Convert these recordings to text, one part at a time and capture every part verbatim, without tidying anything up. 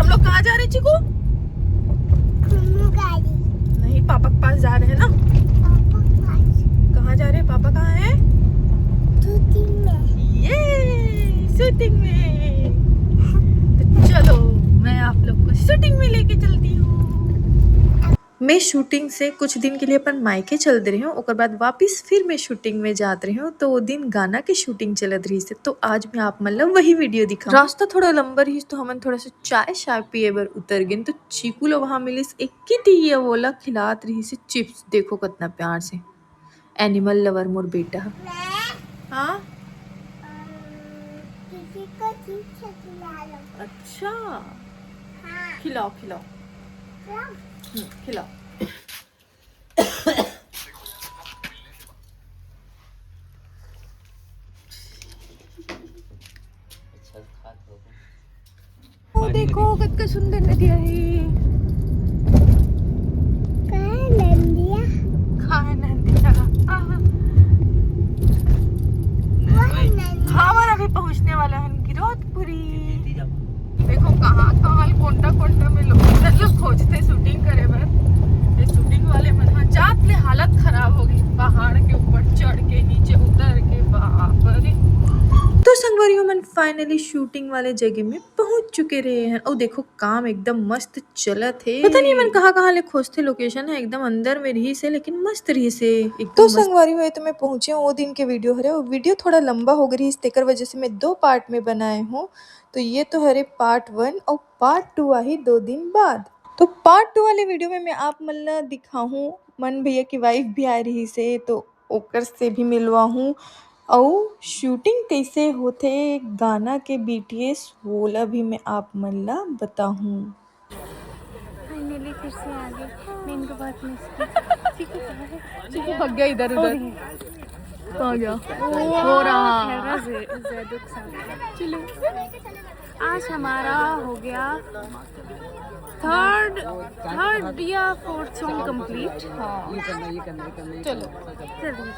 हम लोग कहाँ जा रहे हैं, चीकू? नहीं, पापा के पास जा रहे हैं ना। कहाँ जा रहे हैं? पापा कहाँ है? ये शूटिंग में। तो चलो, मैं आप लोग को शूटिंग में लेके चलती हूँ। मैं शूटिंग से कुछ दिन के लिए अपन मायके चल दे रही हूँ, ओकर बाद वापस फिर मैं शूटिंग में जात रही हूँ। तो वो दिन गाना के शूटिंग चलत रही से, तो आज मैं आप मन ला वही वीडियो दिखा। रास्ता थोड़ा लंबा रही, तो हमन थोड़ा सा चाय शाय पिए बर उतर गेन। तो चीकू ला वहाँ मिलिस एक किटी, ये वोला खिलात रही से चिप्स। देखो कितना प्यार से, एनिमल लवर मोर बेटा ह। हाँ? किसी को चिप्स खिला लो। अच्छा। हाँ। खिलाओ, खिलाओ। खिलाओ? हम्म, खिलाओ। अच्छा, खा लो। वो देखो, कतका सुंदर नदिया है। कहाँ नदिया? कहाँ नदिया? आहा। वही नदिया। हमर अभी पहुँचने वाला है गिरौदपुरी। देखो, कहाँ कहाँ कोंटा कोंटा में लोग, मतलब, खोजते शूटिंग करे बर। ये शूटिंग वाले मन ह जात ले हालत खराब हो गई, पहाड़ के ऊपर चढ़ के, नीचे उतर के, बाप रे। तो संगवारी हो, मन फाइनली शूटिंग वाले जगह में पहुंच चुके रहे हैं। और देखो, काम एकदम मस्त चलत हे। पता नहीं मन कहाँ कहाँ ले खोजथे, लोकेशन है एकदम अंदर में रही से, लेकिन मस्त रही से एकदम तो मस्त। संगवारी हो, तो मैं पहुंचे हूँ, वो दिन के वीडियो हरे, वो वीडियो थोड़ा लंबा हो गई रही, तेकर वजह से मैं दो पार्ट में बनाए हूँ। तो ये तो हरे पार्ट वन और पार्ट टू आही दो दिन बाद। तो पार्ट टू वाले वीडियो में मैं आप मन ला दिखाहूँ, मन भैया की वाइफ भी आए रही से, तो ओकर से भी मिलवाहूँ, अउ शूटिंग कैसे होथे गाना के बीटीएस, वोला भी मैं आप मन ला बताहूँ। फाइनली फिर से आ गई। मैं इनको बहुत मिस की। ठीक है, कहाँ है? ठीक है, भाग गया इधर उधर। कहाँ गया? वो रहा। ठहरा, जे-, जैदुक साहब। चलो, आज हमारा हो गया थर्ड, थर्ड या फोर्थ सॉन्ग कंप्लीट। हाँ, चलो। चलिए।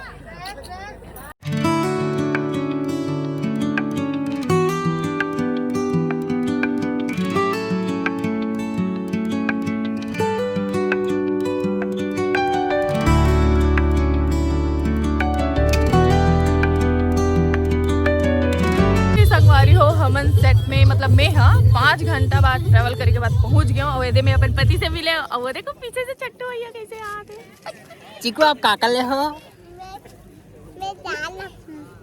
संगवारी हो, हमन सेट में, मतलब, मैं, हाँ, पाँच घंटा बाद ट्रैवल करके बाद पहुंच गया हूँ। और एदे में अपन पति से मिले, और वो देखो पीछे से चट्टू भैया कैसे आ गए। चीकू, आप का कर ले हो? मैं, मैं जा रहा हूँ।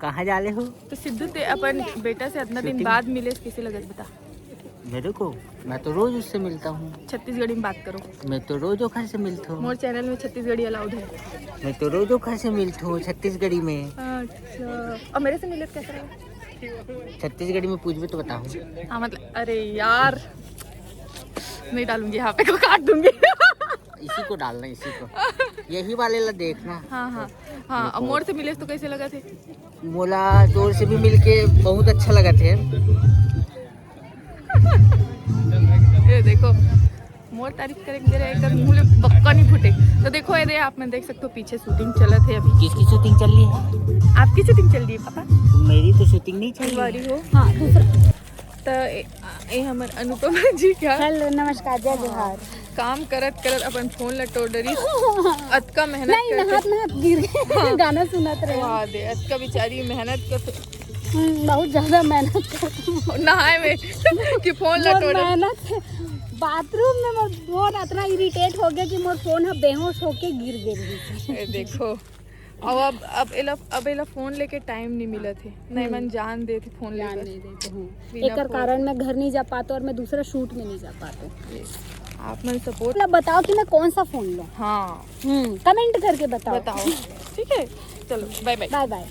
कहाँ जा ले हो? तो सिद्धू, ते अपन बेटा से इतना दिन बाद मिले, कैसे लगत बता? मेरे को, मैं तो रोज उससे मिलता हूँ। छत्तीसगढ़ी में बात करो। मैं तो रोज ओखर से मिलता हूँ। मोर चैनल में छत्तीसगढ़ी अलाउड है। मैं तो रोज ओखर से मिलता हूँ छत्तीसगढ़ी में। अच्छा, और मेरे से मिले तो कैसा लगा? छत्तीसगढ़ी में पूछबे तो बताऊँ। हाँ, मतलब, अरे यार, नहीं डालूंगी यहाँ पे, को काट दूंगी। इसी को डालना, इसी को, यही वाले ला देखना। हाँ, हाँ, हाँ। अब मोर से मिले तो कैसे लगा थे? मोला तोर से भी मिलके बहुत अच्छा लगा थे। ये देखो, मोर तारीफ करे के दे रहे, एकदम मुंह ले बक्का नहीं फूटे। तो देखो, ये दे, आप मन देख सकते हो, पीछे शूटिंग चलत है अभी। किसकी शूटिंग चल रही है? आपकी शूटिंग चल रही है, पापा। मेरी तो शूटिंग नहीं चल रही है। हो। हाँ, दूसरा। तो ए, ए हमर अनुपमा जी क्या? हेलो, नमस्कार, जय जोहार। काम करत करत अपन फोन ला टोड़ डरिस। अतका मेहनत नहीं, करके नहात नहात गिर गए। हाँ। गाना सुनत रहे। वाह दे, अतका बेचारी मेहनत करत। हम्म, बहुत ज्यादा मेहनत करत। नहाए में कि फोन ला बहुत टोड़। मेहनत। बाथरूम में मोर फोन अतना इरिटेट हो गया कि मोर फोन ह बेहोश होके गिर गए। ए, देखो, अब, अब, अब एला, अब एला फोन लेके टाइम नहीं मिलत हे। नहीं, हम्म। मन जान देत हे फोन जान लेकर। नहीं देते हूँ। बिना एकर फोन। कारण मैं घर नहीं जा पाता और मैं दूसरा शूट में नहीं जा पाता। ये, आप मन सपोर्ट। मतलब बताओ कि मैं कौन सा फोन लूँ। हाँ। हम्म, कमेंट करके बताओ। बताओ। ठीक है, चलो, बाय बाय। बाय बाय।